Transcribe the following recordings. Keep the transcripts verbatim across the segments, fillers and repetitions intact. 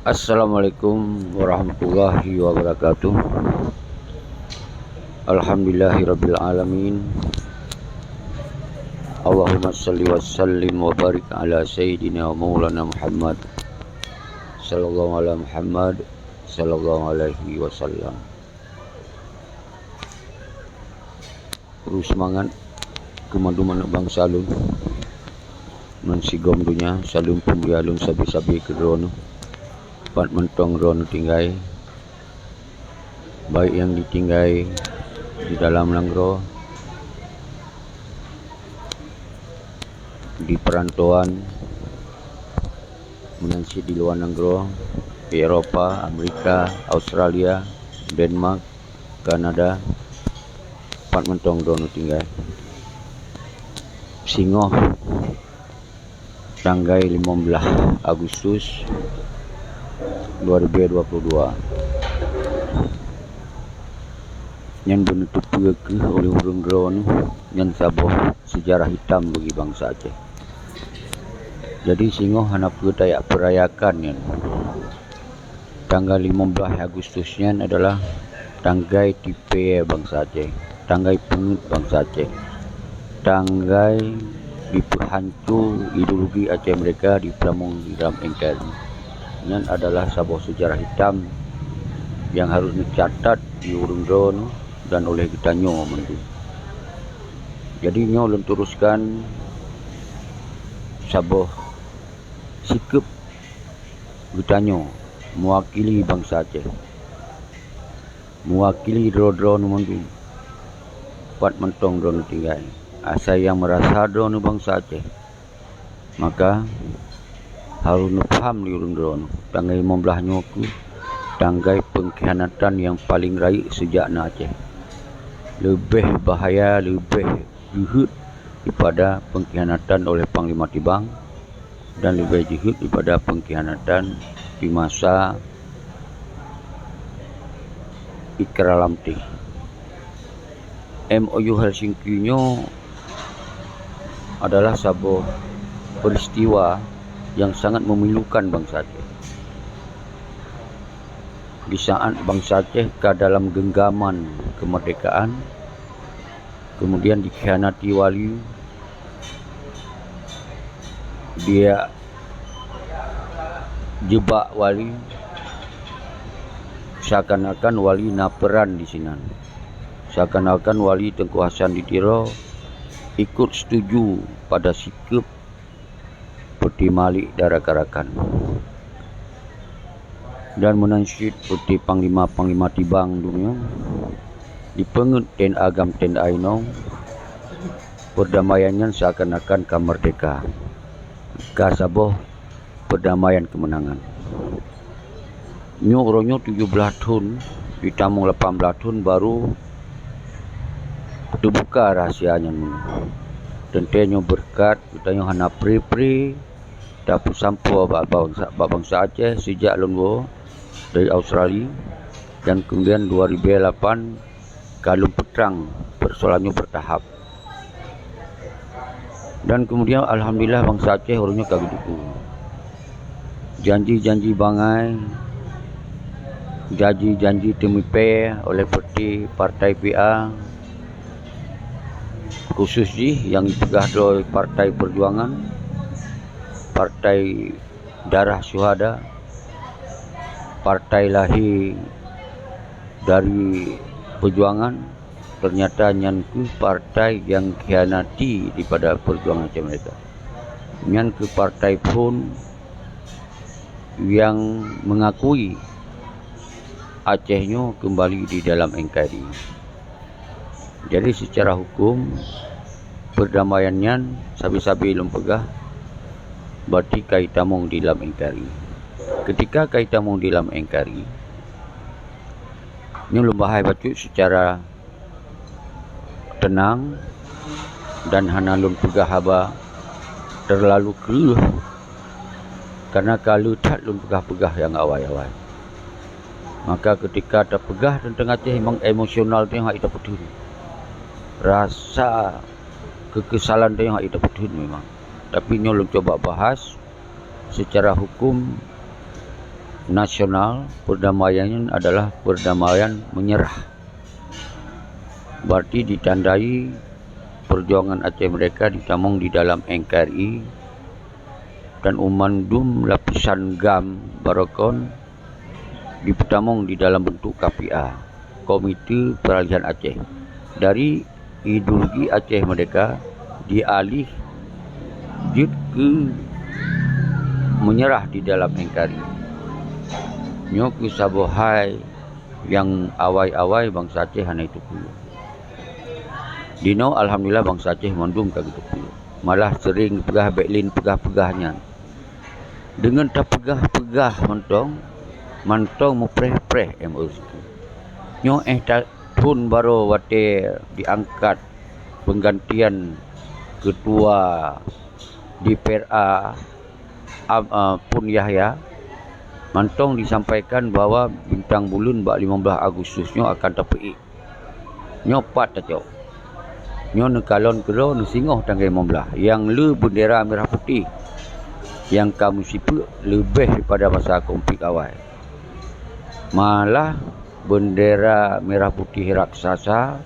Assalamualaikum warahmatullahi wabarakatuh. Alhamdulillahirabbil alamin. Allahumma shalli wa sallim wa barik ala sayyidina wa maulana Muhammad sallallahu ala Muhammad sallallahu alaihi wasallam. Peureusemangat keu mandum aneuk bansa lôn ngon sigom donya, saleuem peumulia lôn sabe-sabe keu droeneuh, pat mantong droeneuh tinggai, baik nyang jitinggai di dalam nanggroe, di peurantauan, meunan cit di luwa nanggroe, di Eropa, Amerika, Australia, Denmark, Kanada, pat mantong droeneuh tinggai. Singoh tanggai limong blaih Agustus dua ribu dua puluh dua. Nyan beuneuteupeu keuh oleh ureuëng droeneuh, nyan saboh seujarah hitam bagi bansa Aceh. Jadi singoh hana peue tajak peurayakan nyan. Tanggai limong blaih Agustus nyan adalah tanggai tipée bansa Aceh, tanggai peungeuet bansa Aceh, tanggai jipeuhanco ideologi Aceh Merdeka jipeutamong di dalam N K R I. Nyan adalah saboh seujarah hitam nyang harôh neucatat di ureuëng droeneuh dan oleh geutanyoe mandum. Jadi nyoe lôn teruskan saboh sikeup geutanyoe meuwakili bansa Aceh, meuwakili droe-droe nyoe mandum, pat mantong droeneuh tinggai. Asai nyang meurasa droeneuh bansa Aceh, maka harôh neupaham lé ureuëng droeneuh, tanggai limong blaih nyoe keuh tanggai peungkhianatan nyang paleng rayeuk seujak na Aceh. Leubeh bahaya, leubeh jeuhet daripada peungkhianatan oleh Panglima Tibang dan leubeh jeuhet daripada peungkhianatan di masa Ikrar Lamteh. M O U Helsinki nyoe adalah saboh peristiwa nyang sangat memilukan bansa Aceh. Di saat bansa Aceh ka dalam genggaman kemerdekaan, kemudian dikhianati wali, dia jebak wali, seakan-akan wali na peran di sinan. Seakan-akan wali Teungku Hasan di Tiro ikut setuju pada sikeup Peuti Malik dan rakan-rakan. Dan meunan cit Peuti Panglima-Panglima Tibang dunia, dipeungeuet T N A GAM T N A inong, perdamaian nyan seakan-akan ka merdeka. Ka saboh perdamaian kemenangan. Nyoe uroe nyoe tujoh blaih thon, jitamong lapan blaih thon baru teubuka rahsia nyan. Teuntée nyoe beureukat geutanyoe hana pre-pre tapeusampoe bak bansa, bak bansa Aceh sejak lôn woe dari Australia, dan kemudian dua ribu lapan ka lôn peutrang persoalan nyoe bertahap. Dan kemudian alhamdulillah bansa Aceh uroe nyoe ka geudukung. Janji-janji bangai, janji-janji teumipée oleh parti, partai P A, khusus jih nyang jipeugah droe Partai Perjuangan, Partai Darah Syuhada, partai lahé dari perjuangan, ternyata nyan keuh partai nyang khianati daripada perjuangan Aceh Merdeka. Nyan keuh partai phon nyang mengakui Aceh nyoe kembali di dalam N K R I. Jadi secara hukum, perdamaian nyan sabe-sabe lôn peugah, berarti ka jitamong di lam N K R I. Ketika ka jitamong di lam N K R I, nyoe lôn bahai bacut secara tenang dan hana lôn peugah haba terlalu kreueh, karena ka le that lôn peugah-peugah nyang awai-awai. Maka ketika tapeugah teuntang Aceh, memang emosional teuh hana tapeutheun. Rasa kekesalan teuh hana tapeutheun memang. Tapi nyoe lôn cuba bahas secara hukum nasional, perdamaian adalah perdamaian menyerah. Berarti ditandai perjuangan Aceh Merdeka ditamong di dalam N K R I dan umandum lapisan GAM barokon dipeutamong di dalam bentuk K P A, Komite Peralihan Aceh. Dari ideologi Aceh Merdeka dialih jeuet keu menyerah di dalam N K R I. Nyoe keuh saboh hai nyang awai-awai bansa Aceh hana jiteupeue. Dinoe alhamdulillah bansa Aceh mandum ka geuteupeue. Malah sering geupeugah bék lé peugah-peugah nyan. Deungon tapeugah-peugah mantong, mantong mupreh-preh M O C. Nyoe éh ta-, thon barô watée diangkat penggantian ketua D P R A, Ab-, eh, Pun Yahya, mantong disampaikan bahwa bintang buleuen bak limong blaih Agustus nyoe akan tapeuék. Nyoe pat tacok. Nyoe neukalon keudroe neusingoh tanggai limong blaih, nyang le beundera mirah putéh nyang ka meusipeuek leubeh daripada masa konflik awai. Malah beundera mirah putéh raksasa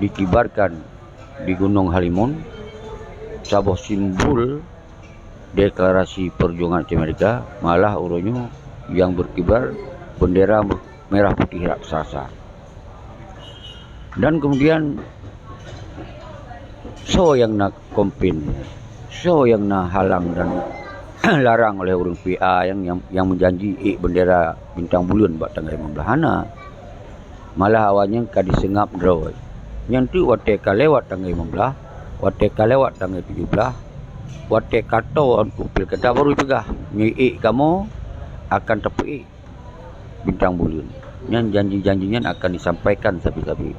dikibarkan di Gunong Halimun, saboh simbol deklarasi perjuangan Aceh Merdeka, malah uroe nyoe nyang berkibar bendera merah putih raksasa. Dan kemudian, soe nyang na kompén, soe nyang na halang dan larang oleh ureuëng P A nyang, nyang, nyang meujanji ék bendera bintang buleuen bak tanggai limong blaih? Hana. Malah awaknyan ka diseungab droe. Nyan teuk watée ka lewat tanggai limong blaih, watée ka lewat tanggai tujoh blaih, watée ka toe untuk pilkada baru jipeugah, nyoe ék kamoe akan tapeuék bintang buleuen. Nyan janji-janji nyan akan disampaikan sabe-sabe.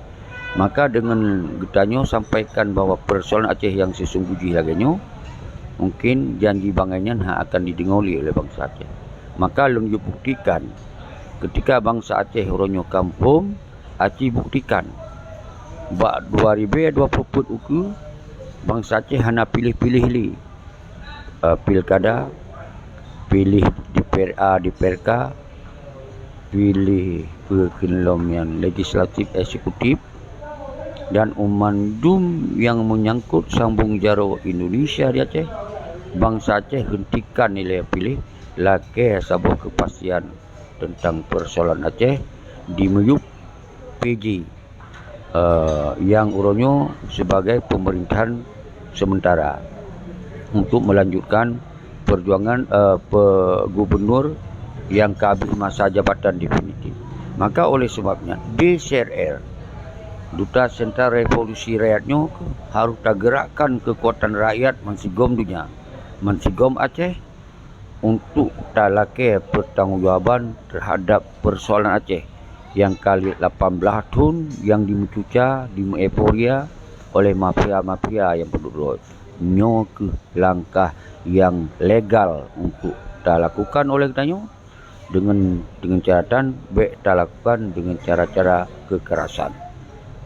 Maka deungon geutanyoe sampaikan bahwa persoalan Aceh nyang sisungguh jih lagée nyoe, mungkin janji bangai nyan hana akan dideungoe lé oleh bansa Aceh. Maka lôn jeuet buktikan, ketika bansa Aceh uroe nyoe ka muphom, aci buktikan, bak dua ribée dua ploh peuet ukeue, bansa Aceh hana piléh-piléh lé, eh, pilkada, piléh D P R A, D P R K, piléh peue kheun lom nyan, legislatif, eksekutif, dan u mandum nyang meunyangkot sambong jaroe Indonesia di Aceh, bansa Aceh heuntikan ilée piléh, lakée saboh keupastian teuntang peusoalan Aceh di miyueb P J, eh, nyang uroe nyoe sibagai peumeurintahan seumeutara untuk meulanjutkan peujuangan, eh, pe-, gubunur nyang ka habéh masa jabatan definitif. Maka oleh sebab nyan, D C R R, Duta Sentral Revolusi Rakyat nyoe harôh tageurakkan keukuatan rakyat meusigom donya, meusigom Aceh, untuk talakée peutanggongjawaban teuhadab peusoalan Aceh nyang ka lapan blaih thon nyang dimeucuca, dimeueuforia oleh mafia-mafia nyang peuduek droe. Nyoe kheueh langkah nyang legal untuk talakukan oleh geutanyoe deungon, deungon catatan bék talakukan deungon cara-cara keukerasan.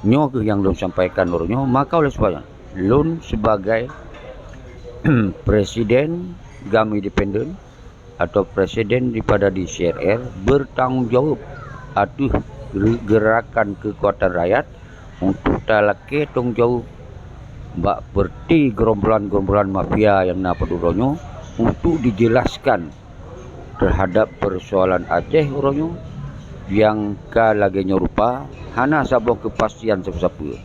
Nyoe kheueh nyang lôn sampaikan uroe nyoe, maka oleh sebab nyan, lôn sibagai presiden GAM Independen atau presiden daripada D C R R bertanggung jawab ateueh gera-, gerakan keukuatan rakyat untuk talakée tanggong jawab bak peureuti gerombolan-gerombolan mafia nyang na padub droe nyoe untuk dijelaskan teuhadab peusoalan Aceh uroe nyoe nyang ka lagée nyoe rupa hana saboh keupastian sapeue-sapeue,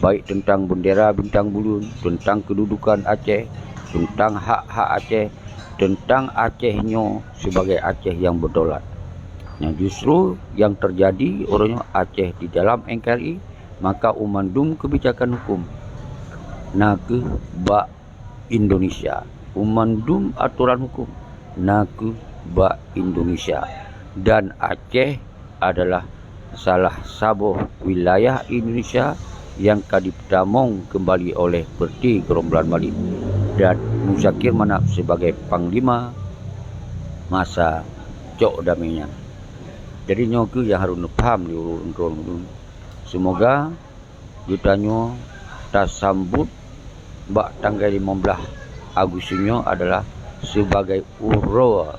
baik teuntang bendera bintang buleuen, teuntang keududukan Aceh, teuntang hak-hak Aceh, teuntang Aceh nyoe sibagai Aceh nyang beudaulat. Nyang justru nyang teujadi uroe nyoe Aceh di dalam N K R I, maka u mandum keubijakan huköm na kheueh bak Indonesia. U mandum atoran huköm na kheueh bak Indonesia. Dan Aceh adalah salah saboh wilayah Indonesia nyang ka jipeutamong keumbali oleh peureuti gerombolan Malém dan Muzakir Manaf sibagai panglima masa cok damé nyan. Jadi nyoe kheueh nyang harôh neupaham lé ureuëng droeneuh. Seumoga geutanyoe tasambot bak tanggai limong blaih Agustus nyoe adalah sibagai uroe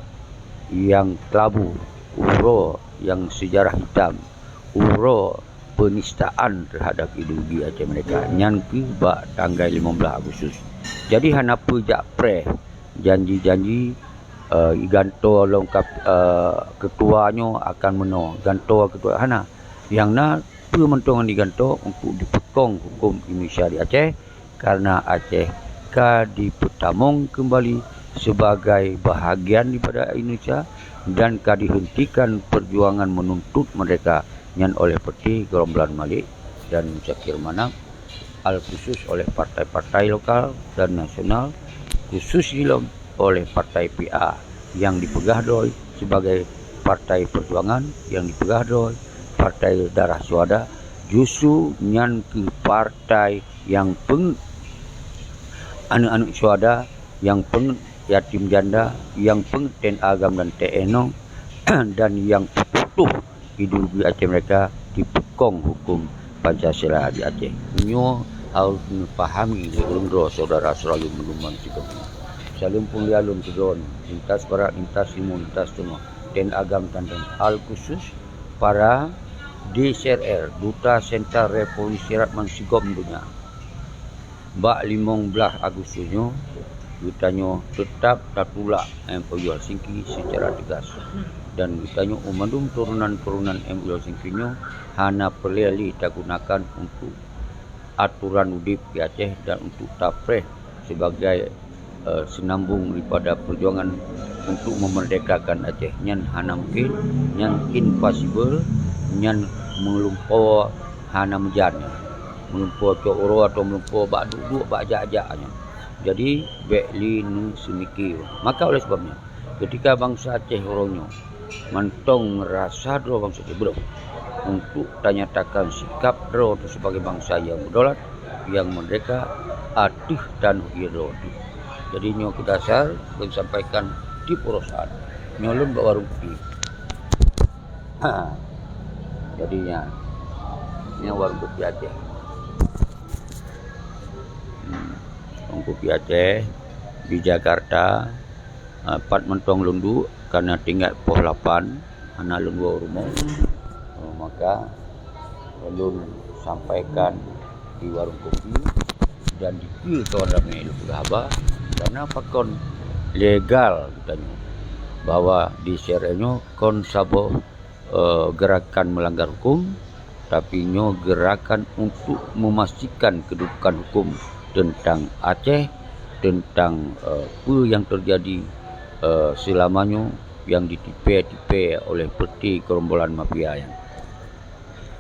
nyang kelabu, uroe nyang seujarah hitam, uroe peunistaan teuhadab ideologi Aceh Merdeka, nyan keuh bak tanggai limong blaih Agustus. Jadi hana peue jak preh janji-janji, eh, igantoe lom kap-, eh, keutua nyoe akan meunoe, gantoe keutua, hana. Nyang na peue mantong nyang digantoe untuk dipeukong huköm Indonesia di Aceh, karena Aceh ka dipeutamong keumbali sebagai bahagian daripada Indonesia dan ka dihentikan perjuangan menuntut merdeka nyan oleh Peuti Geurombolan Malik dan Muzakir Manaf, al khusus oleh partai-partai lokal dan nasional, khusus jih lom oleh partai P A nyang dipeugah droe sebagai partai perjuangan, nyang dipeugah droe partai darah syuhada, justru nyan keuh partai nyang peungeuet aneuëk-aneuëk syuhada, nyang peungeuet yatim janda, nyang peungeuet T N A GAM dan T N O, dan nyang putôh ideologi Aceh Merdeka dipeukong huköm Pancasila di Aceh. Nyoe harôh neupahami lé ureuëng droe syedara seuraléng meuluman sigoe. Saleuem pun lé alun keudroe, lintas barat, lintas timur, lintas teunoh, T N A GAM dan T N O, al khusus para D C R R, Duta Sentral Revolusi Rakyat Mansigom Donya. Bak limong blaih Agustus nyoe, geutanyoe teutap tatulak M O U Helsinki seucara teugas, dan geutanyoe u mandum turonan-turonan M O U Helsinki nyoe hana peureulée lé tagunakan untuk atoran udeb di Aceh dan untuk tapreh sibagai, eh, seunambong daripada peujuangan untuk meumerdekakan Aceh. Nyan hana mungkin, nyan impossible, nyan meulumpoe hana meujan nyan. Meulumpoe cok uroe atau meulumpoe bak duek-duek, bak jak-jak nyan. Jadi, bék lé neuseumike. Maka oleh sebab nyan, ketika bansa Aceh uroe nyoe mantong rasa droe bansa Aceh, beudôh untuk tanyatakan sikap droe teuh sebagai bansa nyang meudaulat, nyang meurdeka ateueh tanoh ie droe teuh. Jadi nyoe keu dasar lôn sampaikan di purosan. Nyoe lôn bak warong kupi. Ha. Jadi nyan, nyoe warong kupi Aceh. Hmm. Warong kupi Aceh di Jakarta. Ah, pat mantong lôn duek, karena tinggai poh lapan, hana lôn woe u rumoh. Oh, maka lôn sampaikan di warong kopi dan dikeue kawan ramé lôn peugah haba, karena pakon legal geutanyoe bahwa di C R L nyoe kon saboh eh, gerakan melanggar hukum, tapi nyoe gerakan untuk memastikan kedudukan hukum tentang Aceh, tentang, eh, peue nyang terjadi, eh, selama nyoe nyang ditipée-tipée oleh peuti gerombolan mafia nyan.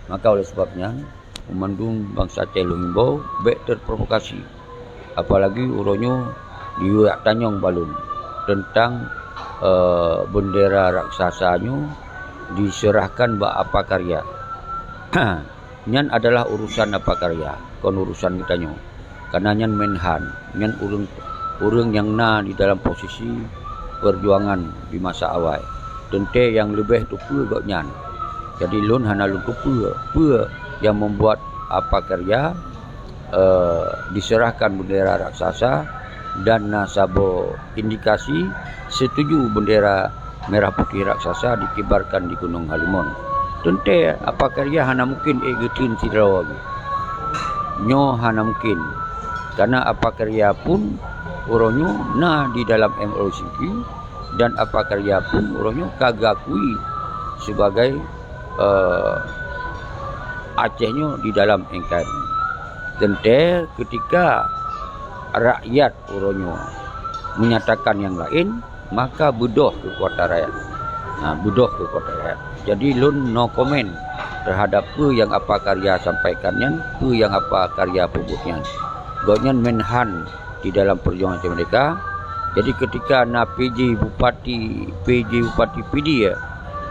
Maka oleh sebab nyan, Mandum bansa Aceh lôn imbau bék terprovokasi. Apalagi uroe nyoe diyue jak tanyong bak lôn teuntang, eh, beundera raksasa nyoe diseurahkan bak Apa Karya. Nyan adalah urusan Apa Karya, kon urusan geutanyoe. Karena nyan menhan, nyan ureuëng, ureuëng nyang na di dalam posisi perjuangan di masa awai. Teuntée nyang leubeh teupeue gobnyan. Jadi lôn hana lôn teupeue peue nyang membuat Apa Karya, eh, diserahkan bendera raksasa dan na saboh indikasi setuju bendera merah putih raksasa dikibarkan di Gunong Halimon. Teuntée Apa Karya hana mungkin ék geutheun sidroe lagée nyoe, hana mungkin. Karena Apa Karya pun uroe nyoe na di dalam M O U Helsinki, dan Apa Karya pun uroe nyoe ka geuakui sebagai, eh, Aceh nyoe di dalam N K R I. Teuntée ketika rakyat uroe nyoe menyatakan nyang laén, maka beudôh keukuatan rakyat. Ha, beudôh keukuatan rakyat. Jadi lôn no comment terhadap peue nyang Apa Karya sampaikan nyan, peue nyang Apa Karya peubuet nyan. Gobnyan menhan di dalam perjuangan Aceh Merdeka. Jadi ketika na P J Bupati, P J Bupati Pidie,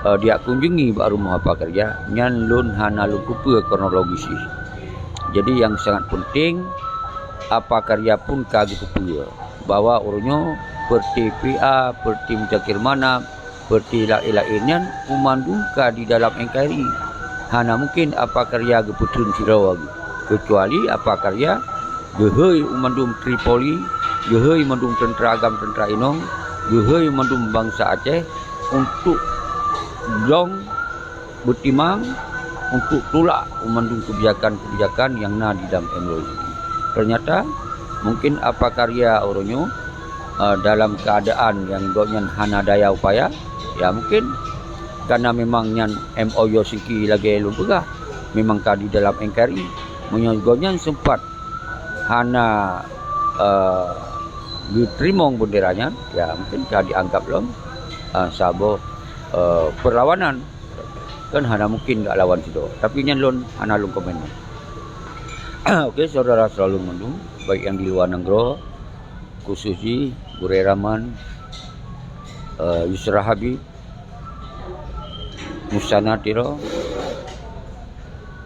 eh, diak kunjungi bak rumoh Apa Karya, nyan lôn hana lôn kupeue kronologis jih. Jadi nyang sangat penting, Apa Karya pun ka geukupeue bahwa uroe nyoe peuti P A, peuti Muzakir Manaf, peuti laén-laén nyan, peumandum ka di dalam N K R I. Hana mungkin Apa Karya geupeutheun sidroe lagée, keucuali Apa Karya geuhôi u mandum Tripoli, geuhôi mandum teuntra agam teuntra inong, geuhôi mandum bansa Aceh, untuk dong beutimang untuk tulak mandum kebijakan-kebijakan nyang na di dalam M O U. Ternyata mungkin apa karya uroe nyoe, eh, dalam keadaan nyang gobnyan hana daya upaya, ya mungkin karena memang nyan M O U Helsinki lagèe lôn peugah, memang ka di dalam N K R I. Meunyoe gobnyan sempat hana, eh, geuteurimong bendera nyan, ya mungkin ka dianggap lom, eh, saboh, eh, perlawanan. Kan hana mungkin gak lawan sidroe. Tapi nyan lôn hana lôn komen. Oke, saudara selalu mandum, baik yang di luar nanggroe, khusus jih Gurèe Rahman, eh, Yusra Habib, Musana Tiro,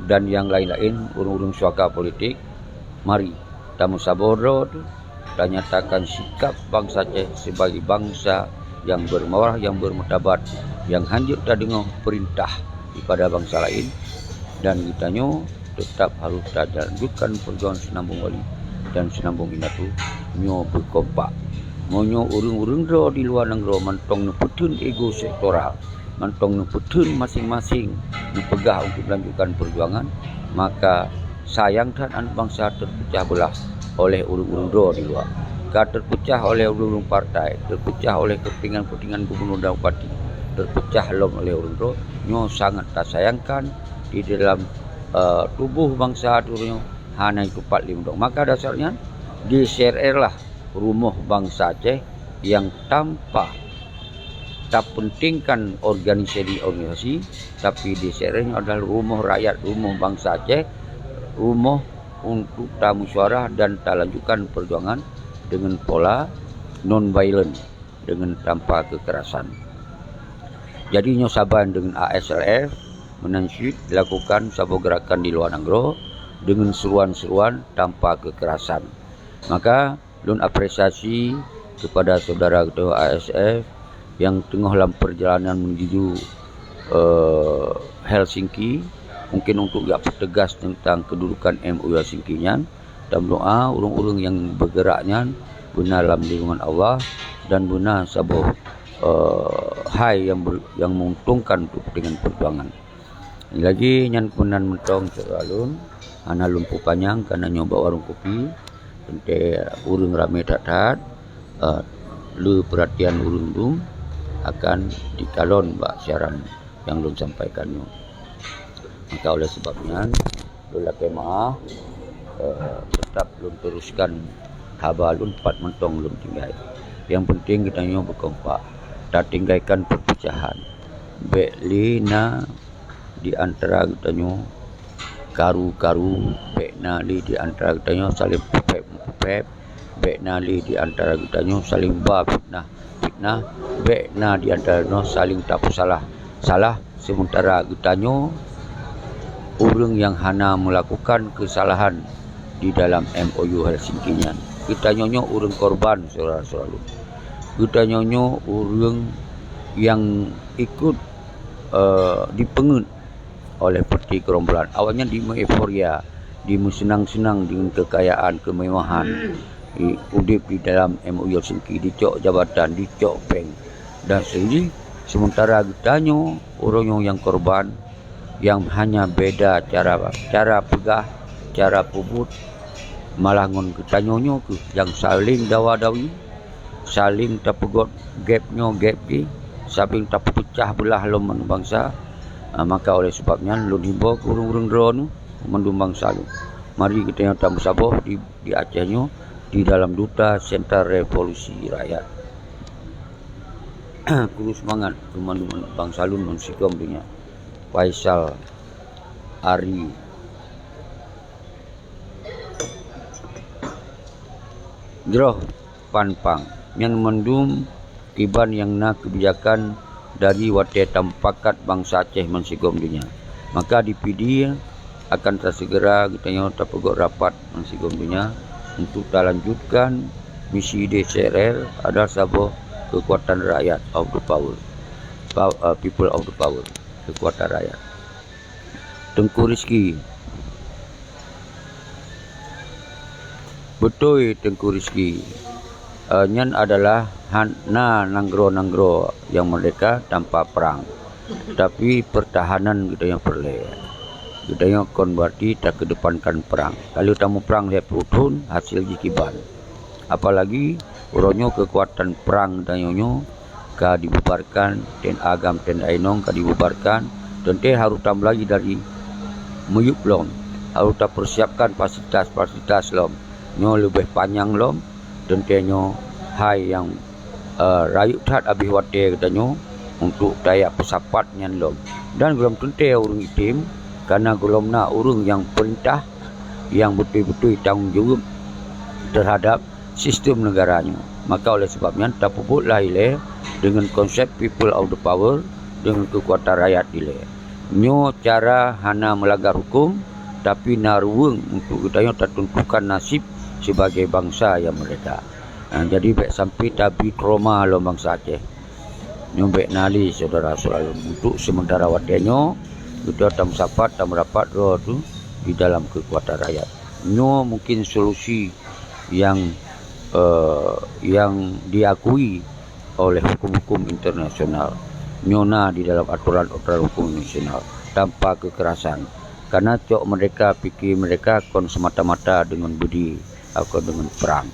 dan yang lain-lain, ureueng-ureueng suaka politik, mari tameusaboh droe teuh, tanyatakan sikap bansa Aceh sebagai bansa nyang bermarwah, nyang bermartabat, nyang hanjeuet tadeungoe peurintah daripada bansa laén, dan geutanyoe teutap harôh talanjutkan peujuangan Seunambong Wali dan Seunambong Indatu nyoe beukompak. Meunyoe ureueng-ureueng droe di luwa nanggroe mantong neupeutheun ego sektoral, mantong neupeutheun maséng-maséng neupeugah untuk melanjutkan peujuangan, maka sayang that aneuk bansa teupeucah beulah oleh ureueng-ureueng droe di luwa. Ka teupeucah oleh ureueng-ureueng partai, teupeucah oleh keupeuntengan-keupeuntengan gubunur dan bupati, teupeucah lom oleh ureueng droe, nyoe sangat tasayangkan di dalam, eh, tuboh bansa teuh nyoe hana jitupat lé mantong. Maka dasar nyan, D C R R lah rumoh bansa Aceh nyang tanpa tapeuntingkan organisasi-organisasi, tapi D C R R nyoe adalah rumoh rakyat, rumoh bansa Aceh, rumoh untuk tamusyawarah dan talanjutkan peujuangan dengan pola non-violent, dengan tanpa kekerasan. Jadi nyoe saban dengan A S L F meunan cit lakukan saboh gerakan di luwa nanggroe dengan seruan-seruan tanpa kekerasan. Maka lôn apresiasi kepada saudara ketua A S F yang teungoh lam perjalanan menuju, eh, Helsinki, mungkin untuk jak peutegas tentang kedudukan M O U Helsinki nyan. Tameudoa ureueng-ureueng nyang beugerak nyan beuna lam lindungan Allah dan beuna saboh, eh, hai nyang ber-, nyang meuuntungkan untuk keupentingan peujuangan. Lagèe nyan keunan mantong syedara lôn, hana lôn peupanyang kareuna nyoe bak warong kopi, teuntèe ureueng ramè that-that, eh, le peuratian ureueng dum akan dikalon bak siaran nyang lôn sampaikan nyoe. Maka oleh sebab nyan, lôn lakèe meu'ah, eh, teutap lôn teruskan haba lôn pat mantong lôn tinggai. Nyang penting geutanyoe beukompak, tatinggaikan perpecahan. Bèk lé na di antara geutanyoe karu-karu, bèk na lé di antara geutanyoe saléng peupèb-peupèb, bèk na lé di antara geutanyoe saléng ba fitnah-fitnah, bèk na di antara geutanyoe saléng tapeusalah-salah, seumeuntara geutanyoe ureueng nyang hana meulakukan keusalahan di dalam M O U Helsinki nyan. Geutanyoe nyoe ureueng korban, syedara-syedara lôn. Geutanyoe nyoe ureueng nyang ikut, eh, dipeungeuet oleh partai gerombolan. Awaknyan dimeueuforia, dimeuseunang-seunang deungon keukayaan, keumewahan. I-, udép di dalam M O U Helsinki, dicok jabatan, dicok péng, dan seterusnya. Seumeuntara geutanyoe, ureueng nyang korban, nyang hanya beda cara, cara peugah, cara peubuet, malah ngon geutanyoe nyoe kheueh nyang saléng dawa-dawi, saléng tapeugöt gép nyoe gép jih, saléng tapeupeucah beulah lom bansa. Ah, maka oleh sebab nyan, lôn himbô keu ureueng-ureueng droeneuh, mandum bansa lôn. Mari geutanyoe tameusaboh di, di Aceh nyoe, di dalam Duta Sentral Revolusi Rakyat. Kuru seumangat keu mandum bansa lôn ngon sigom donya. Faisal Ari. Jroh Pan Pang. Nyan mandum kiban nyang na keubijakan dari watèe tamupakat bansa Aceh bansigom donya. Maka di Pidie akan taseugera geutanyoe tapeugöt rapat bansigom donya untuk talanjutkan misi D C R R adalah saboh keukuatan rakyat of the power. Pow-, eh, people of the power, keukuatan rakyat. Teungku Rizki. Beutôi Teungku Rizki. Eh, nyan adalah hana nanggroe-nanggroe nyang meurdehka tanpa prang. Tapi peurtahanan geutanyoe peureulée. Geutanyoe kon beurati takeudepankan prang. Ka lheueh tamuprang lhée ploh thon, hasé jih kiban. Apalagi uroe nyoe keukuatan prang geutanyoe nyoe ka dibubarkan, TNA GAM, TNI inong ka dibubarkan, teuntée harôh tameulai dari miyueb lom, harôh tapeusiapkan fasilitas-fasilitas lom. Nyoe leubeh panyang lom, teuntée nyoe hai nyang, eh, rayeuk that abéh watée geutanyoe untuk tajak peusapat nyan lom. Dan gohlom teuntée ureuëng item, kareuna gohlom na ureuëng nyang peurintah nyang beutôi-beutôi tanggong jaweueb teuhadab sistem neugara nyoe. Maka oleh sabab nyan, tapeubuet lah ilée deungon konsep people of the power, deungon keukuatan rakyat ilée. Nyoe cara hana meulanggar huköm, tapi na ruweueng untuk geutanyoe tateuntukan naseb sibagai bansa nyang meurdehka. Ha, jadi bék sampai tabi trauma lom bansa Aceh. Nyoe bék na lé syedara-syedara lôn, untuk sementara watée nyoe, geutanyoe tameusapat, tameurapat droe teuh di dalam keukuatan rakyat. Nyoe mungkin solusi nyang, eh, nyang diakui oleh huköm-huköm internasional. Nyoe na di dalam atoran-atoran huköm internasional, tanpa kekerasan. Kareuna cok meurdehka, pike meurdehka kon semata-mata deungon beudé, kon deungon prang.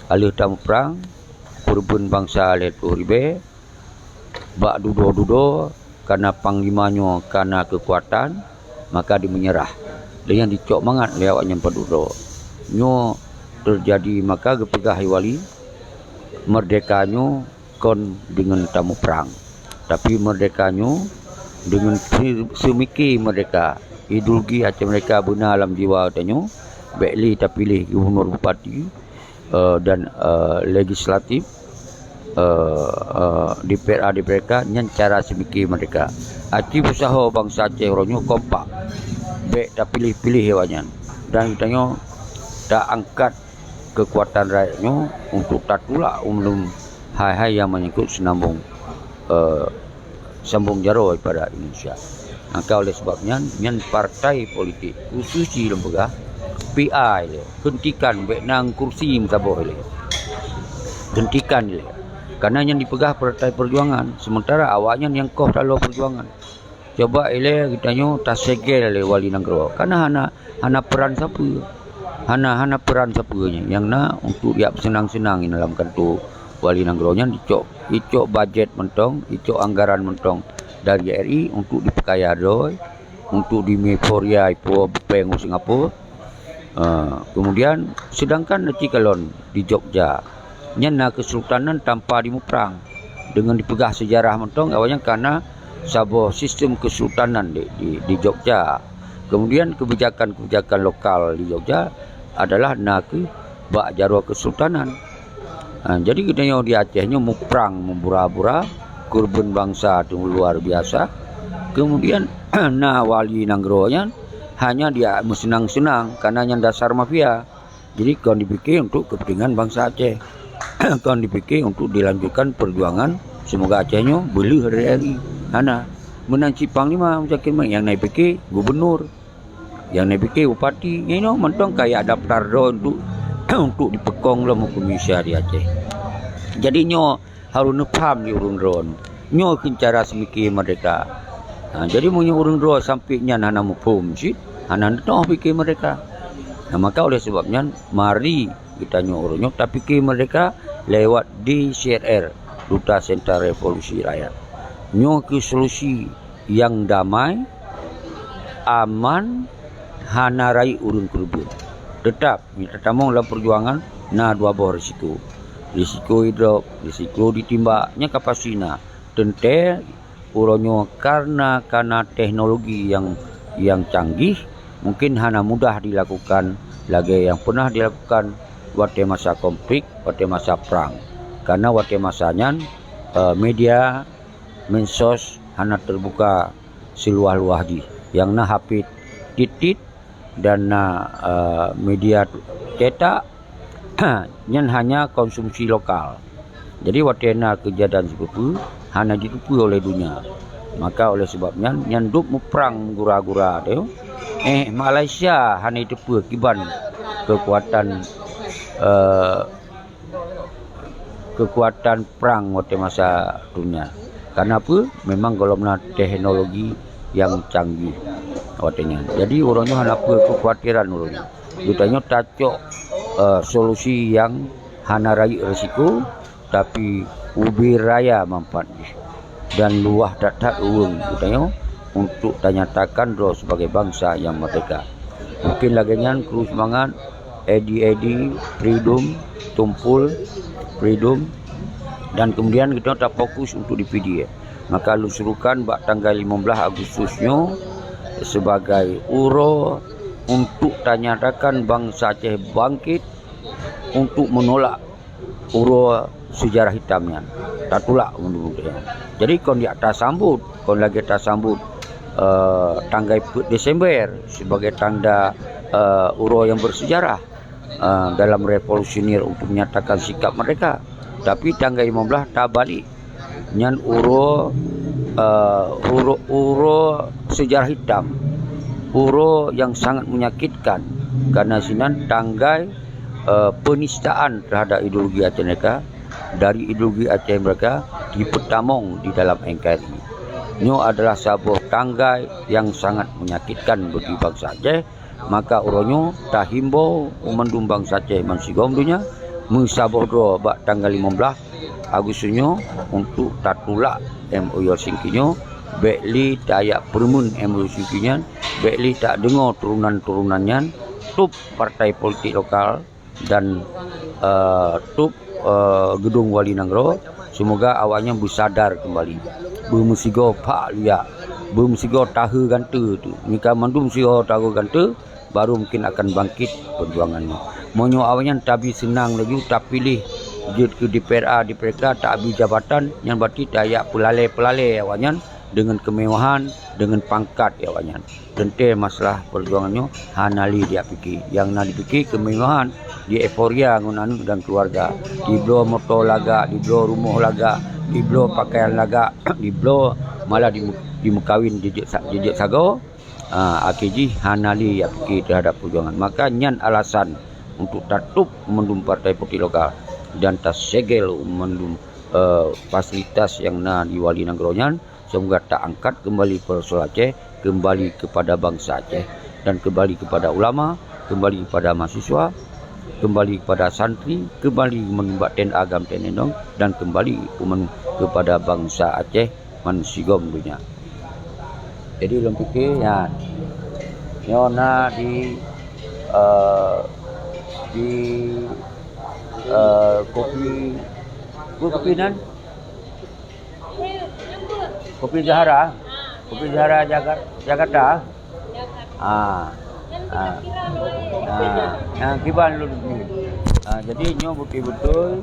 Ka lheueh tamuprang, keureubeuen bansa lhée ploh ribée, bak dudoe-dudoe, kareuna panglima nyoe kana keukuatan, maka dimeunyeurah. Lé nyan dicok mangat lé awaknyan padub droe. Nyoe teujadi, maka geupeugah lé wali, meurdehka nyoe kon deungon tamuprang, tapi meurdehka nyoe deungon se-, seumike meurdehka. Ideologi Aceh Meurdehka beuna lam jiwa tanyoe, bék lé tapiléh gubunur, bupati, eh, dan, eh, legislatif, eh, eh, DPRA, DPRK, nyan cara seumike meurdehka. Aci beusaho bansa Aceh uroe nyoe kompak, bék tapiléh-piléh awaknyan, dan geutanyoe taangkat keukuatan rakyat nyoe untuk tatulak u meunum hai-hai nyang menyangkut seunambong, eh, sambong jaroe daripada Indonesia. Maka oleh sebab nyan, nyan partai politik, khusus jih lôn peugah, P A ilée, heuntikan, bék na kursi meusaboh ilée. Heuntikan ilée. Kareuna nyan dipeugah partai peujuangan, sementara awaknyan nyang koh taloe peujuangan. Coba ilée geutanyoe tasegel lé wali nanggroe, kareuna hana, hana peuran sapeue. Hana, hana peuran sapeue nyan. Nyang na untuk jak peuseunang-seunang lam kantô wali nanggroe nyan, icok, icok bajet mantong, icok anggaran mantong dari R I untuk dipeukaya droe, untuk dimeuforia ipo péng u Singapura. Ah, kemudian, sedangkan aci kalon di Jogja, nyan na keusultanan tanpa dimuprang. Deungon dipeugah seujarah mantong, awaknyan kana saboh sistem keusultanan di, di, di Jogja. Kemudian, kebijakan-kebijakan lokal di Jogja adalah na keuh bak jaroe keusultanan. Ha, jadi geutanyoe di Aceh nyoe muprang meubura-bura, keureubeuen bansa teuh luar biasa. Kemudian na wali nanggroe nyan hanya dia meuseunang-seunang, kareuna nyan dasar mafia. Jadi kon dipike untuk keupeuntengan bansa Aceh. Kon dipike untuk dilanjutkan peujuangan, seumoga Aceh nyoe beuleuh dari R I. Hana. Meunan cit panglima Muzakir Maik nyang na jipike gubunur. Nyang na jipike bupati, nyan nyoe mantong kajak daftar droe untuk, untuk dipeukong lom huköm Indonesia di Aceh. Jadi nyoe harôh neupham lé ureuëng droe nyoe. Nyoe kheun cara seumike meurdehka. Ha, jadi meunyoe ureuëng droe sampoe nyan hana muphom cit, hana neutoh pike meurdehka. Nah, maka oleh sebab nyan, mari geutanyoe uroe nyoe tapike meurdehka lewat D C R R, Duta Sentra Revolusi Rakyat. Nyoe keuh solusi nyang damai, aman, hana rayeuk ureuëng keureubeuen. Teutap, meunyoe tatamong lam peujuangan, na dua boh risiko. Risiko idrop, risiko ditimbak, nyan ka pasti na. Teuntée, uroe nyoe kareuna kana teknologi nyang, nyang canggih, mungken hana mudah dilakukan lagée nyang peunah dilakukan watée masa konflik, watée masa prang. Kareuna watée masa nyan, eh, media, medsos hana teubuka siluwah-luwah jih. Nyang na H P tiet-tiet dan na, eh, media cetak, nyan hanya konsumsi lokal. Jadi, watée na keujadian sipeue-peue, hana jiteupeue oleh donya. Maka oleh sebab nyan, nyan dub muprang gura-gura teuh. Eh, Malaysia hana jiteupeue kiban keukuatan, eh, keukuatan prang watée masa dunia. Karena apa? Memang gohlom na teknologi nyang canggih watée nyan. Jadi uroe nyoe hana peue keukhawatiran uroe nyoe. Geutanyoe tacok, eh, solusi nyang hana rayeuk risiko, tapi ubé raya manfaat jih. Dan luwah that-that ureuëng geutanyoe untuk tanyatakan droe sebagai bansa nyang merdeka. Mungkin lagée nyan, kru seumangat, Edi-Edi, Freedom, Tumpul, Freedom, dan kemudian kita tafokus untuk di P D I. Maka lôn serukan bak tanggai lima belas Agustus nyoe sebagai uroe untuk tanyatakan bansa Aceh bangkit untuk menolak uroe sejarah hitam nyan. Tatulak uroe nyan. Jadi kon jak tasambot, kon lagée tasambot, eh, tanggai peuet Desember sebagai tanda, eh, uroe nyang bersejarah, eh, dalam revolusioner untuk menyatakan sikap merdeka. Tapi tanggai lima belas tabalek. Nyan uroe, eh, uroe, uroe sejarah hitam. Uroe nyang sangat menyakitkan. Karena sinan tanggai, eh, penistaan terhadap ideologi Aceh Merdeka, dari ideologi Aceh Merdeka dipeutamong di dalam N K R I. Nyoe adalah saboh tanggai nyang sangat menyakitkan bagi bansa Aceh. Maka uroe nyoe tahimbau u mandum bansa Aceh bansigom donya meusaboh droe bak tanggai lima belas Agustus nyoe untuk tatulak M O U Helsinki nyoe, bék lé tajak peureumeun M O U Helsinki nyan, bék lé tadeungoe turonan-turonan nyan, top partai politik lokal dan, eh, top, eh, geudong wali nanggroe. Semoga awaknyan beusadar keumbali, beumeusigoe phak luyak, beumeusigoe tahe gante tu. Mika mandum sigoe tahe gante, baru mungkin akan bangkit perjuangan nyoe. Meunyoe awaknyan tabi seunang laju tapiléh jeuet keu D P R A, D P R K, tabi jabatan, nyan berarti tajak peulalée-peulalée awaknyan deungon keumewahan, deungon pangkat awaknyan. Teuntée masalah perjuangan nyoe hana lé dijak pike. Nyang na dipike keumewahan, di euforia ngon aneuk dan keluarga. Dibloe moto lagak, dibloe rumoh lagak, dibloe pakaian lagak, dibloe malah di, dimeukawen jijeuet sa-, jijeuet sagoe. Ah, akhé jih hana lé jak pike teuhadap perjuangan. Maka nyan alasan untuk tatop mandum partai politik lokal dan tasegel mandum, eh, fasilitas nyang na di wali nanggroe nyan, semoga taangkat keumbali persoalan Aceh, keumbali keupada bansa Aceh, dan keumbali keupada ulama, keumbali keupada mahasiswa, keumbali keupada santri, keumbali mandum bak T N A GAM T N I dong, dan keumbali umat keupada bansa Aceh bansigom donya. Jadi lôn pike nyan, nyoe na di, eh, di, eh, kopi, kopi nan? Kopi Zahara? Kopi Zahara Jaga-, Jakarta? Ah. Ah. Ah. Nyang kiban lôn ni. Ah, jadi nyoe beutôi-beutôi,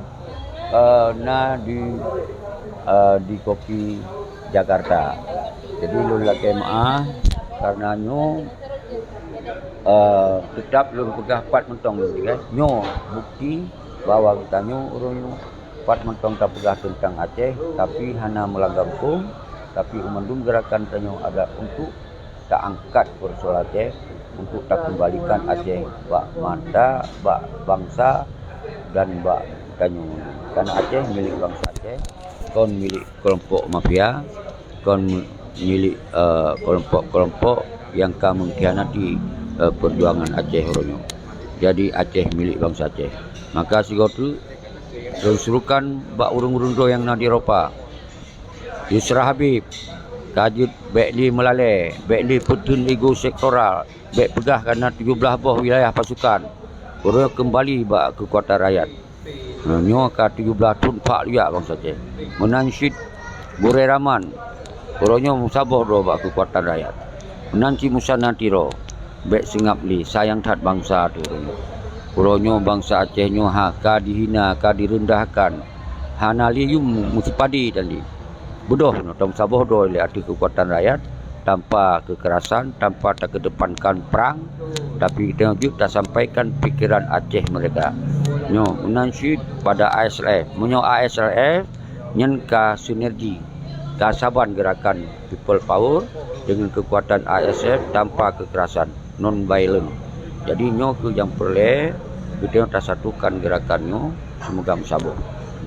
eh, na di, eh, di kopi Jakarta. Jadi lôn lakée meu'ah karena nyoe, eh, teutap lôn peugah pat mantong lôn, eh. Nyoe bukti bahwa geutanyoe ureuëng nyoe pat mantong tapeugah teuntang Aceh, tapi hana meulanggar hukôm, tapi mandum geurakan tanyoe adalah untuk taangkat persoalan Aceh, untuk takeumbalikan Aceh bak mata, bak bansa, dan bak tanyoe. Karena Aceh milék bansa Aceh, kon milék keulompok mafia, kon milék, eh, keulompok-keulompok nyang ka mengkhianati, eh, perjuangan Aceh uroe nyoe. Jadi Aceh milék bansa Aceh. Maka sigoe teuk lôn serukan bak ureuëng-ureuëng droe nyang na di Eropa. Yusra Habib, ka jeuet bék lé meulalée, bék lé peuteun ego sektoral, bék peugah kana tujoh blaih boh wilayah pasukan. Uroe nyoe keumbali bak keukuatan rakyat. Nyoe ka tujoh blaih thon phak luyak bansa Aceh. Meunan cit Gurée Rahman, uroe nyoe meusaboh droe bak keukuatan rakyat. Meunan cit Musa Natiro, bék seungab lé, sayang that bansa teuh uroe nyoe. Uroe nyoe bansa Aceh nyoe ha ka dihina, ka direundahkan, hana lé yum meusipadé dan lé. Beudôh nyoe tameusaboh droe lé ateueh keukuatan rakyat, tanpa kekerasan, tanpa takeudepankan prang, tapi tanyoe jeuet tasampaikan pikeran Aceh merdeka. Nyoe meunan cit pada A S L F. Meunyoe A S L F nyan ka sinergi, ka saban gerakan People Power deungon keukuatan A S F tanpa kekerasan, non violent. Jadi nyoe keuh nyang peureulée geutanyoe tasatukan gerakan nyoe, seumoga meusaboh.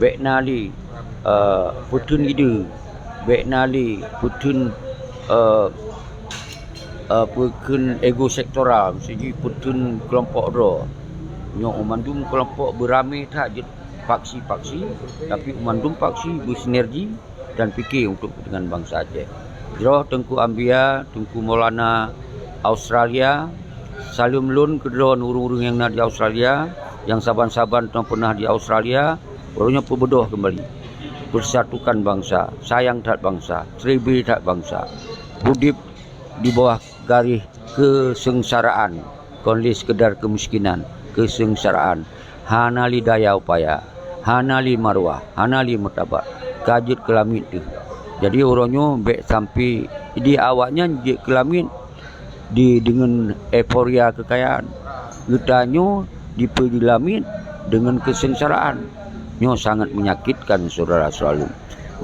Bék na lé, eh, peuteun ide, bék na lé peuteun, eh, eh, peuteun ego sektoral, meusti jih peuteun keulompok droe. Nyoe mandum keulompok beuramé that jeuet faksi-faksi, tapi mandum faksi beusinergi dan pike untuk kepentingan bansa Aceh. Jroh Teungku Ambia, Teungku Maulana Australia, saleuem lôn keudroe ureuëng-ureuëng nyang na di Australia, nyang saban-saban teuma pernah di Australia, ureuëng nyoe peubeudôh keumbali. Persatukan bansa, sayang that bansa, ceureubi that bansa. Udeb di bawah garéh keuseungsaraan, kon lé sekedar keumiskinan, keuseungsaraan. Hana lé daya upaya, hana lé marwah, hana lé martabat, ka jeuet keu lamiet teuh. Jadi uroe nyoe bék sampai di awaknyan jeuet keu lamiet di deungon euforia keukayaan. Geutanyoe dipeulamiet deungon keuseungsaraan. Nyoe sangat menyakitkan saudara selalu.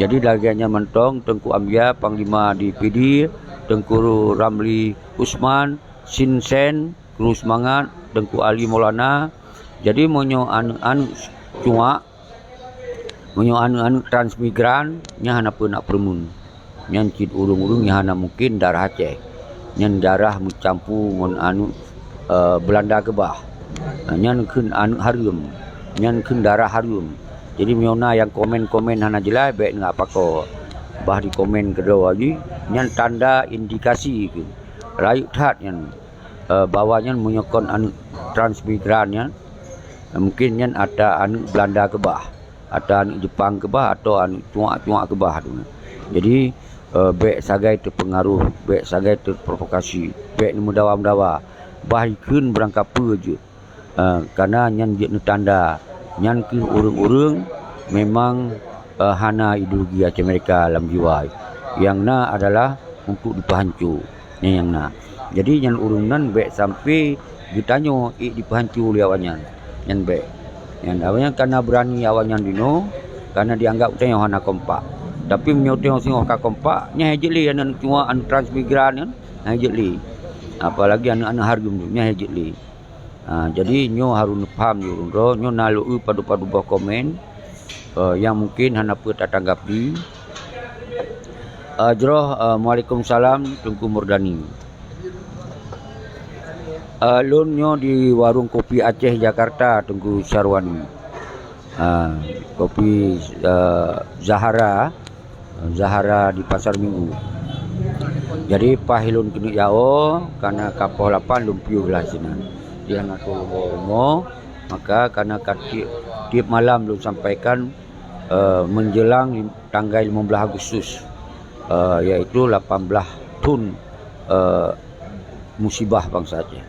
Jadi lagée nyan mantong Teungku Ambia Panglima di Pidie, Teungku Ramli Usman, Sinsen, Kru Seumangat, Teungku Ali Maulana. Jadi meunyoe aneuëk-aneuëk cuak, meunyoe aneuëk-aneuëk transmigran, nyan hana peue nak peureumeun. Nyan cit ureuëng-ureuëng nyang hana mungken darah Aceh. Nyan darah meucampu ngon aneuëk, eh, Beulanda keubah. Nyan kheun aneuëk hareuem. Nyan kheun darah hareuem. Jadi meunyoe na nyang komen-komen hana jeulaih, bék neuapako. Bah dikomen keudroe jih, nyan tanda indikasi kheun. Rayeuk that nyan, eh, bahwa nyan meunyoe kon aneuëk transmigran nyan, mungken nyan ata aneuëk Beulanda keubah, ata aneuëk Jepang keubah, atau aneuëk cuak-cuak keubah tu. Jadi, eh, bék sagai teupeungaruh, bék sagai teuprovokasi, bék neumeudawa-meudawa, bah jikheun beurangkapeue jeuet. Eh, kana nyan jeuet neutanda nyan kheueh ureuëng-ureuëng, memang, eh, hana ideologi Aceh Merdeka lam jiwa. Nyang na adalah untuk dipeuhanco. Nyan nyang na. Jadi nyan ureuëng nan bék sampai geutanyoe ék dipeuhanco lé awaknyan. Nyan bék. Nyan awaknyan kana beurani awaknyan dinoe, kana dianggap geutanyoe hana kompak. Tapi meunyoe geutanyoe singoh ka kompak, nyan hai jeuet lé aneuëk cuak, aneuëk transmigran nyan, hai jeuet lé. Apalagi aneuëk-aneuëk hareuem tu, nyan hai jeuet lé. Ha, jadi nyoe harôh neupaham di ureuëng droe, nyoe na lôn eu padub-padub boh komen, eh, nyang mungken hana peue tatanggapi. Eh, jroh, eh, Waalaikumsalam, Teungku Murdani. Eh, lôn nyoe di Warung Kopi Aceh Jakarta, Teungku Syarwani. Ah, kopi, eh, Zahara, Zahara di Pasar Minggu. Jadi paih lôn keuneuk jaoe, kana ka poh lapan lôn piôh lah sinan. Di hana lôn rumoh, maka kana ka tiep, tiep malam lôn sampaikan, eh, menjelang lim-, tanggai lima belas Agustus, eh, yaitu lapan belas thon, eh, musibah bansa Aceh.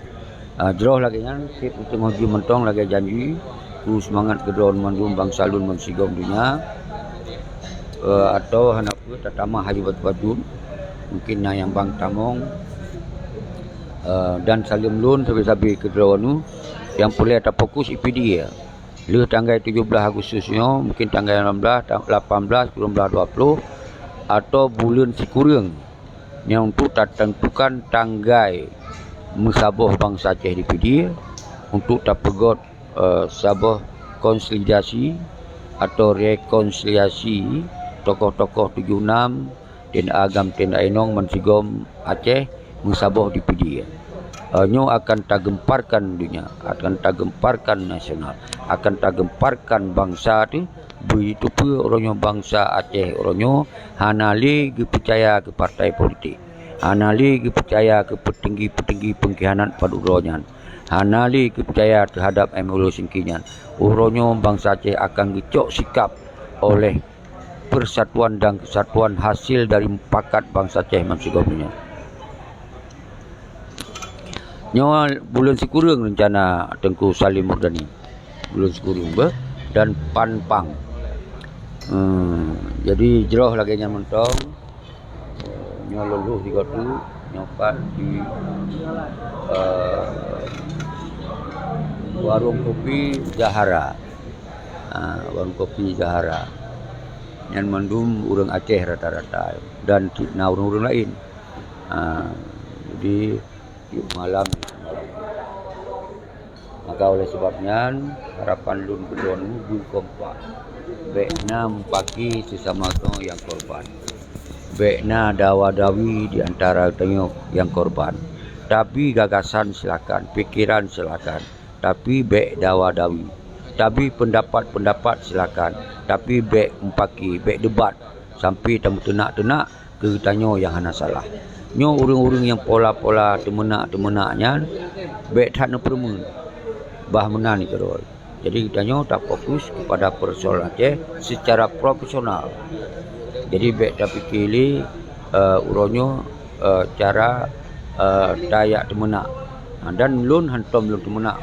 Ah, jroh lagée nyan, seb teungoh jih mantong lagée janji, kru seumangat keudroe mandum bansa lôn bansigom donya, eh, atau hana peue tatamah hayeue bacut-bacut, mungken na nyang bang tamong, eh, dan saleuem lôn sabe-sabe keudroe nyoe, nyang peureulée tafokus I P D ya. Lheueh tanggai tujoh belas Agustus nyoe, mungken tanggai lapan belas, ta-, lapan belas, sembilan belas, dua puluh, atau buleuen sikureueng nyang untuk tateuntukan tanggai meusaboh bansa Aceh di Pidie untuk tapeugét, eh, saboh konsolidasi atau rekonsiliasi tokoh-tokoh tujoh enam, T N A agam, T N A inong, bansigom Aceh meusaboh di Pidie. Eh, nyoe akan tagemparkan donya, akan tagemparkan nasional, akan tagemparkan bansa teuh beuteupeue uroe nyoe bansa Aceh uroe nyoe hana lé geupeucaya keu partai politik, hana lé geupeucaya keu peutinggi-peutinggi peungkhianat padub droe nyan, hana lé geupeucaya teuhadab M L O Singki nyan. Uroe nyoe bansa Aceh akan geucok sikap oleh persatuan dan kesatuan hasil dari mupakat bansa Aceh bansigom nyoe. Nyoe buleuen sikureueng reuncana Teungku Salim Murdani. Buleuen sikureueng beh dan PAN PANG. Hmm, jadi jroh lagée nyan mantong. Nyoe lôn lheueh di Gatu, nyoe pat di, eh, warong kopi Zahara. Ah, warong kopi Zahara. Nyan mandum ureuëng Aceh rata-rata dan cit na ureuëng-ureuëng laén. Ah, jadi tiep malam. Maka oleh sebab nyan, harapan lôn keu droeneuh beukompak. Bék na mupaki sesama tanyoe nyang korban. Bék na dawa-dawi di antara tanyoe nyang korban. Tabi gagasan silakan, pikiran silakan, tapi bék dawa-dawi. Tabi pendapat-pendapat silakan, tapi bék mupaki, bék debat sampai tameuteunak-teunak keu tanyoe nyang hana salah. Nyoe ureuëng-ureuëng nyang pola-pola teumeunak-teumeunak nyan bék that neupeureumeun. Bah meunan keudroe. Jadi tanyoe tafokus kepada persoalan Aceh secara profesional. Jadi bék tapike lé, eh, uroe nyoe, eh, cara, eh, tayak teumeunak. Ha, dan lôn hántom lôn teumeunak.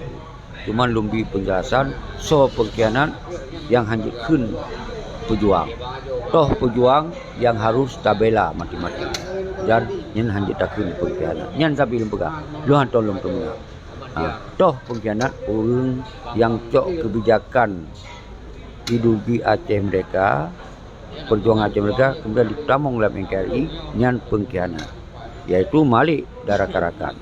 Cuman lôn bri peunjelasan soe peungkhianat nyang hana jeuet kheun peujuang. Toh peujuang nyang harôh tabela mati-mati. Dan nyan hana jeuet takheun peungkhianat. Nyan sabé lôn peugah, lôn hántom lôn teumeunak. Ha, toh peungkhianat ureuëng nyang cok keubijakan ideologi Aceh Merdeka, perjuangan Aceh Merdeka, kemudian ditamong lam N K R I, nyan peungkhianat, yaitu Malik dan rakan-rakan.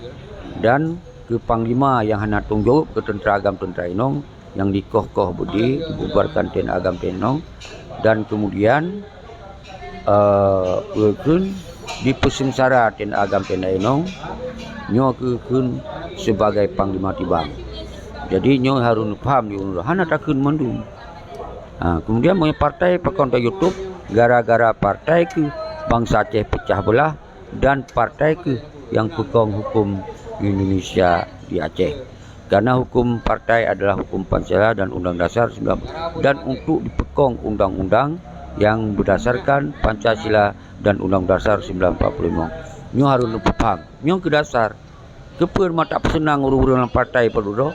Dan keu panglima nyang hana tanggung jaweueb keu teuntra agam teuntra inong, nyang dikoh-koh beudé, dibubarkan TNA agam TNA inong, dan kemudian, eh, peue kheun dipeuseungsara TNA agam TNA inong, nyoe keuh kheun sebagai panglima tibang. Jadi nyoe harôh neupaham di ureuëng hana takheun mandum. Ha, kemudian meunyoe partai pakon ta YouTube, gara-gara partai keuh bansa Aceh peucah beulah dan partai keuh nyang peukong huköm Indonesia di Aceh. Karena hukum partai adalah hukum Pancasila dan Undang Dasar sembilan, dan untuk dipeukong undang-undang yang berdasarkan Pancasila dan Undang Dasar sembilan empat puluh lima. Nyoe harôh neupaham. Nyoe keuh dasar. Keupeue mata peuseunang ureuëng-ureuëng lam partai peududoe?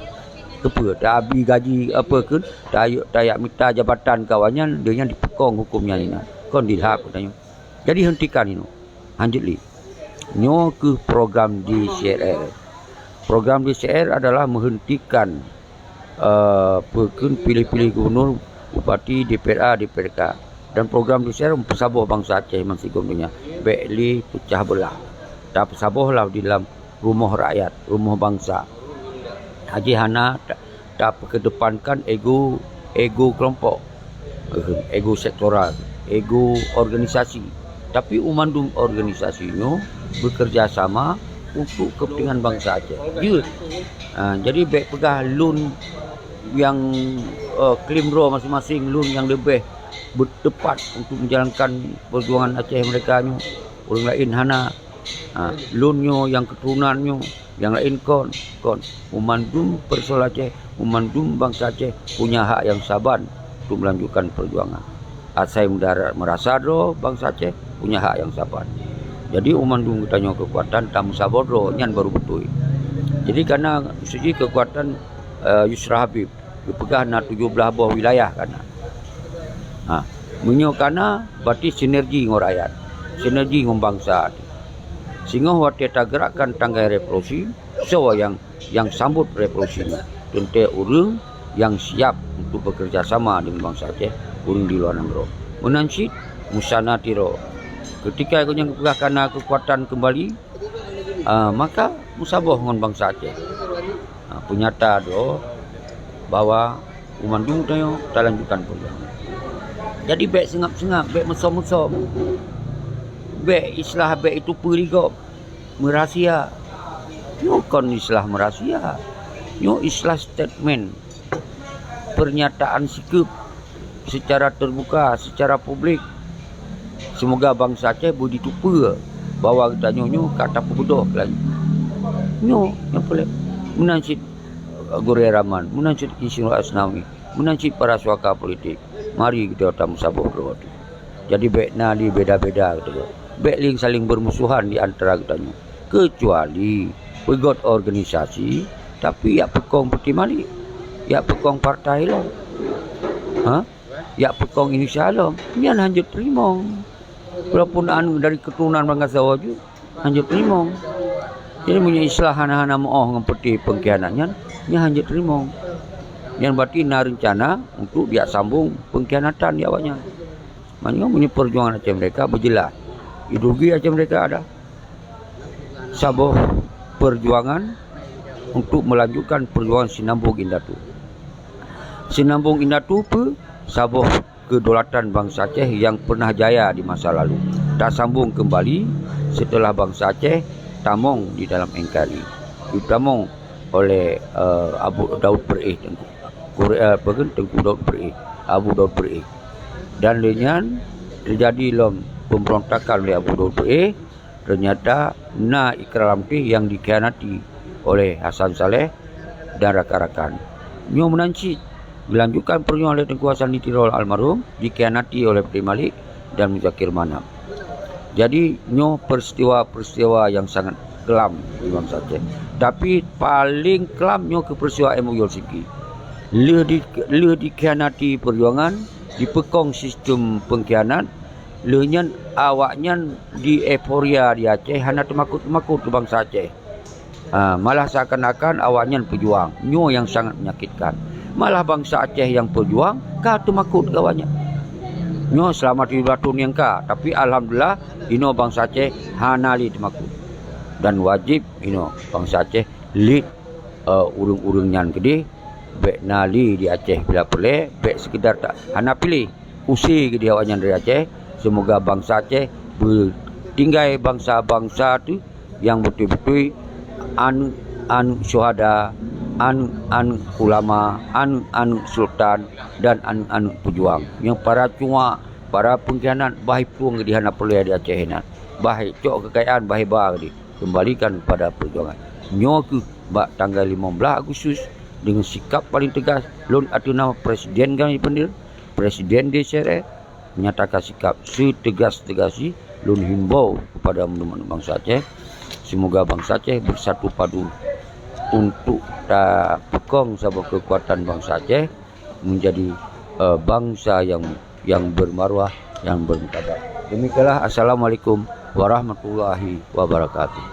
Keupeue? Tabi gaji apa kheun? Tayak, tayak mita jabatan keu awaknyan, dia nyan dipeukong huköm nyan inan. Kon dilhab katanya. Jadi hentikan inoe. Hanjeuet lé. Nyoe keuh program D C R R. Program D C R adalah menghentikan, eh, peue kheun piléh-piléh gubernur, bupati, D P R A, D P R K. Dan program D C R peusaboh bansa Aceh bansigom donya. Bék lé peucah beulah. Tapeusaboh lah di dalam rumoh rakyat, rumoh bansa. Haji hana ta-, tapeukedepankan ego, ego kelompok, ego sektoral, ego organisasi. Tapi umandum organisasi nyoe bekerja sama untuk kepentingan bansa Aceh. Jeuet. Ha, jadi bék peugah lôn nyang, eh, klaim droe masing-masing, lôn nyang leubeh bertepat untuk menjalankan perjuangan Aceh Merdeka nyoe. Ureuëng laén hana. Ha, lôn nyoe nyang keuturonan nyoe, nyang laén kon, kon. Meumandum persoalan Aceh, meumandum bansa Aceh punya hak nyang saban untuk melanjutkan perjuangan. Asai meudarat meurasa droe bansa Aceh punya hak nyang saban. Jadi meumandum geutanyoe keukuatan tameusaboh droe nyan baru beutôi. Jadi kana siji keukuatan, eh, Yusra Habib, geupeugah na tujoh blaih boh wilayah kana. Ha, meunyoe kana, berarti sinergi ngon rakyat, sinergi ngon bansa. Singoh watée tagerakkan tanggai revolusi, soe nyang, nyang sambot revolusi nyoe? Teuntée ureuëng nyang siap untuk bekerja sama dengan bansa Aceh, ureuëng di luwa nanggroe. Meunan cit Musana Tiro. Ketika gobnyan geupeugah kana keukuatan keumbali, ah, maka meusaboh ngon bansa Aceh. Ah, peunyata droe bahwa meumandum tanyoe talanjutkan perjuangan. Jadi bék seungab-seungab, bék meusom-meusom. Bék istilah bék itu peurigop, meurahsia. Nyoe kon istilah meurahsia. Nyoe istilah statement, pernyataan sikeup secara terbuka, secara publik. Seumoga bansa Aceh beujiteupeue bahwa geutanyoe nyoe ka tapeubeudôh keu laju. Nyoe nyang peureulée. Meunan cit Gurée Rahman, meunan cit Insinyur Asnawi, meunan cit para suaka politik. Mari geutanyoe tameusaboh droe teuh. Jadi bék na lé beda-beda geutanyoe. Bék lé saléng beurmusohan di antara geutanyoe. Keucuali peugét organisasi, tapi jak peukong peuti malik, jak peukong partai lom. Ha? Jak peukong Indonesia lom. Nyan hanjeuet teurimong. Walaupun anu dari keuturonan bansa Jawa jih, hanjeuet teurimong. Jadi meunyoe istilah hana-hana meu'oh ngon peuti peungkhianat nyan, nyan hanjeuet teurimong. Nyan berarti na reuncana untuk jak sambong peungkhianatan di awaknyan. Maknanya meunyoe perjuangan Aceh Merdeka beujeulaih, ideologi Aceh Merdeka ada saboh perjuangan untuk melanjutkan perjuangan Sinambong Indatu. Sinambong Indatu peue? Saboh kedaulatan bangsa Aceh yang pernah jaya di masa lalu tasambung kembali setelah bangsa Aceh tamong di dalam N K R I, ditamong oleh, eh, Abu Daud Per'eh, Teungku Kure-, eh, apa ke, Teungku Daud Per'eh, Abu Daud Per'eh. Dan lé nyan terjadi lom pemberontakan oleh Abu Daud Per'eh, ternyata na Ikrar Lamteh yang dikhianati oleh Hasan Saleh dan rakan-rakan. Nyoe meunan cit, dilanjutkan perjuangan oleh Teungku Hasan di Tirol almarhum, dikhianati oleh Abdul Malik dan Muzakir Manaf. Jadi, nyoe peristiwa-peristiwa yang sangat kelam di bangsa Aceh. Tapi, paling kelam nyoe keu peristiwa M O U Helsinki. Lheueh di-, lheueh dikhianati perjuangan, dipeukong sistem pengkhianat, lheueh nyan awaknyan di euforia di Aceh, hana teumakot-teumakot keu bangsa Aceh. Ha, malah seakan-akan awaknyan peujuang. Nyoe nyang sangat menyakitkan. Malah bangsa Aceh nyang peujuang ka teumakot keu awaknyan. Nyoe seulama tujoh blaih thon nyang ka, tapi alhamdulillah, inoe bangsa Aceh hana lé teumakot. Dan wajéb inoe bangsa Aceh lé, eh, ureuëng-ureuëng nyan keudeh, bék na lé di Aceh bila peureulée, bék seukeudar ta-, hana piléh. Use keudeh awaknyan dari Aceh. Seumoga bangsa Aceh beutinggai bangsa-bangsa teuh nyang beutôi-beutôi aneuëk-aneuëk syuhada, aneuëk-aneuëk ulama, aneuëk-aneuëk sultan, dan aneuëk-aneuëk peujuang. Nyang para cuak, para pengkhianat, bah iplueng keudeh hana peureulée di Aceh nyan. Bah icok keukayaan, bah iba keudeh, keumbalikan kepada peujuangan. Nyoe kheueh bak tanggai limong blaih Agustus, deungon sikap paléng teugas, lôn ateueh nama Presiden Gani Perdil, Presiden D C R A, menyatakan sikap seutegas-tegas jih. Lôn himbau kepada mandum bansa Aceh, seumoga bansa Aceh beusatu padu untuk tapeukong saboh keukuatan bansa Aceh menjadi, eh, bansa yang, yang bermaruah, yang bermartabat. Demikianlah, assalamualaikum warahmatullahi wabarakatuh.